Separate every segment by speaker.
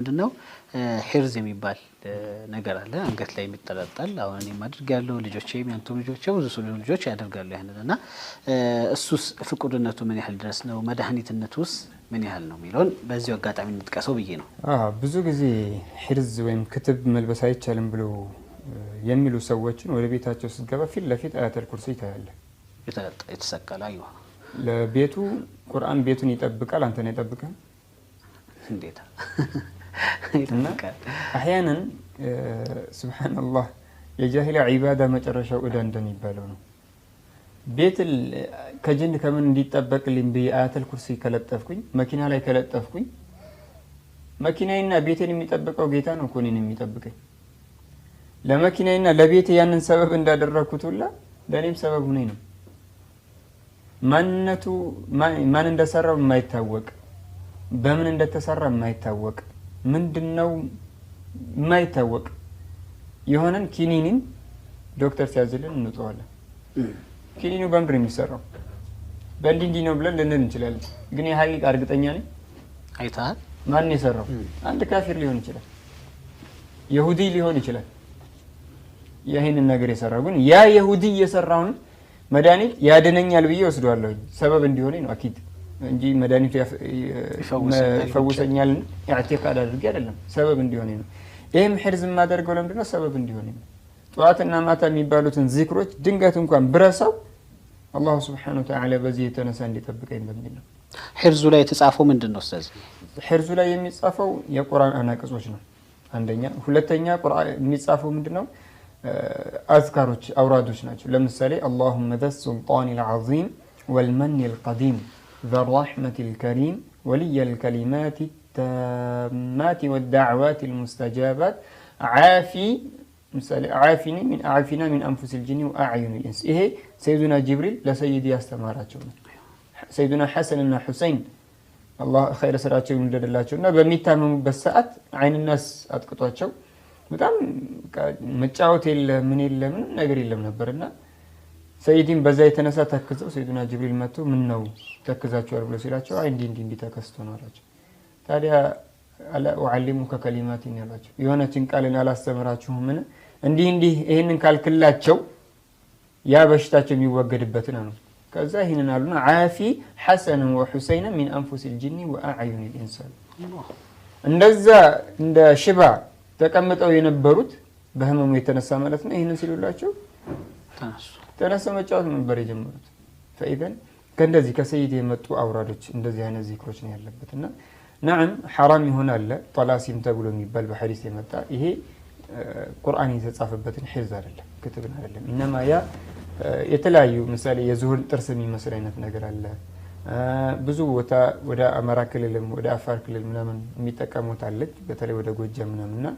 Speaker 1: ምንድነው حرز የሚባል ነገር አለ፣ አንገት ላይ የሚጠለጠል። አሁን እኔም አድርጌያለሁ፣ ልጆቼም ያንተም ልጆቼ ብዙ ልጆች ያደርጋሉ ያንን። እና እሱስ ፍቁድነቱ ምን ያህል ድረስ ነው? መድኃኒትነቱስ ምን ያህል ነው የሚለውን በዚሁ አጋጣሚ እንጥቀሰው ብዬ ነው።
Speaker 2: ብዙ ጊዜ حرز ወይም ክትብ መልበስ አይቻልም ብሎ የሚሉ ሰዎችን ወደ ቤታቸው ስትገባ ፊት ለፊት آية الكرسي ታያለህ።
Speaker 1: የተሰቀለ አይዋ።
Speaker 2: ለቤቱ ቁርአን ቤቱን ይጠብቃል፣ አንተን አይጠብቅም።
Speaker 1: እንዴታ።
Speaker 2: እና أحيانا سبحان الله የጃሂላ ዒባዳ መጨረሻው እዳ እንደሚባለው ነው። ቤት ከጅን ከምን እንዲጠበቅልኝ ብዬ آية الكرسي ከለጠፍኩኝ፣ መኪና ላይ ከለጠፍኩኝ፣ መኪናዬና ቤቴን የሚጠብቀው ጌታ ነው እኮ እኔን የሚጠብቀኝ። ለመኪናዬና ለቤቴ ያንን ሰበብ እንዳደረግኩት ሁላ ለእኔም ሰበብ ሁኔ ነው። ማንነቱ ማን እንደሰራው የማይታወቅ፣ በምን እንደተሰራ የማይታወቅ፣ ምንድነው የማይታወቅ የሆነን ኪኒኒን ዶክተር ሲያዝልን እንውጠዋለን። ኪኒኑ በምንድን ነው የሚሰራው? በእንዲህ እንዲህ ነው ብለን ልንል እንችላለን። ግን የ حقيقة እርግጠኛ ነኝ
Speaker 1: አይተሃል?
Speaker 2: ማን የሰራው? አንድ ካፊር ሊሆን ይችላል፣ የሁዲ ሊሆን ይችላል። ይህንን ነገር የሰራው ግን ያ የሁዲ የሰራውን መድኃኒት ያድነኛል ብዬ ወስደዋለሁኝ። ሰበብ እንዲሆነኝ ነው أكيد እንጂ መድኃኒቱ ይፈውሰኛል اعتقاد አድርጌ አይደለም። ሰበብ እንዲሆነኝ ነው። ይህም حرز የማደርገው ለምንድን ነው? ሰበብ እንዲሆነኝ ነው። ጠዋትና ማታ የሚባሉትን ዚክሮች ድንገት እንኳን ብረሳው الله سبحانه وتعالى በዚህ የተነሳ እንዲጠብቀኝ በሚል ነው።
Speaker 1: حرز ኡ ላይ የተጻፈው ምንድን ነው ኡስታዝ?
Speaker 2: حرز ኡ ላይ የሚጻፈው የቁርአን አናቅጾች ነው። አንደኛ። ሁለተኛ የሚጻፈው ምንድን ነው? አዝካሮች፣ አውራዶች ናቸው። ለምሳሌ اللهم ذا السلطان العظيم والمن القديم ذا الرحمة الكريم ولي الكلمات التامات والدعوات المستجابات عافي ምሳሌ عافني من عافنا من أنفس الجن وأعين الإنس። ይሄ ሰይዱና ጅብሪል ለሰይድ ያስተማራቸው ነው። ሰይዱና ሐሰን እና ሁሰይን አላህ ኸይረ ስራቸው ይውደድላቸው እና በሚታመሙበት ሰዓት عين الناس አጥቅቷቸው በጣም መጫወት የለ ምን የለ ምንም ነገር የለም ነበርና ሰይዲን በዛ የተነሳ ተክዘው ሰይዱና ጅብሪል መጥቶ ምን ነው ተክዛቸዋል ብሎ ሲላቸው አይ እንዲህ እንዲህ እንዲህ ተከስቶ ነው አላቸው። ታዲያ ألا أعلمك كلمات ያሏቸው የሆነችን ቃልን አላስተምራችሁምን? እንዲህ እንዲህ ይህንን ካልክላቸው ያ በሽታቸው የሚወገድበትን አሉ። ከዛ ይህንን አሉና عاف حسنا وحسينا من أنفس الجن وأعين الإنس። እንደዛ እንደ ሽባ ተቀምጠው የነበሩት በህመሙ የተነሳ ማለት ነው። ይህንን ሲሉላቸው ተነስተው መጫወት ነበር የጀመሩት። فإذن ከእንደዚህ ከሰይድ የመጡ አውራዶች እንደዚህ አይነት ዚክሮች ነው ያለበት። እና نعم ሐራም ይሆናል طلاسم ተብሎ የሚባል በሐዲስ የመጣ ይሄ ቁርአን የተጻፈበትን حرز አይደለም፣ ክትብን አይደለም። إنما ያ የተለያዩ ምሳሌ የዝሆን ጥርስ የሚመስል አይነት ነገር አለ። ብዙ ቦታ ወደ አማራ ክልልም ወደ አፋር ክልል ምናምን የሚጠቀሙት አለች፣ በተለይ ወደ ጎጃም ምናምን። እና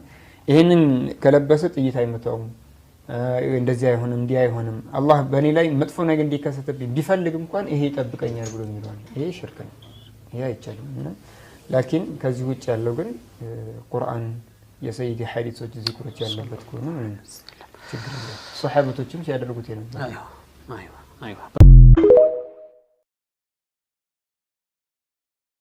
Speaker 2: ይህንን ከለበሰ ጥይት አይመታውም፣ እንደዚህ አይሆንም፣ እንዲህ አይሆንም፣ አላህ በእኔ ላይ መጥፎ ነገር እንዲከሰትብኝ ቢፈልግ እንኳን ይሄ ይጠብቀኛል ብሎ የሚለዋል። ይሄ ሽርክ ነው፣ ይሄ አይቻልም። እና لكن ከዚህ ውጭ ያለው ግን ቁርአን የሰይድ ሐዲሶች ዚክሮች ያለበት ከሆነ ምንም ችግር የለም። ሶሐበቶችም ሲያደርጉት የነበር።
Speaker 1: አይዋ።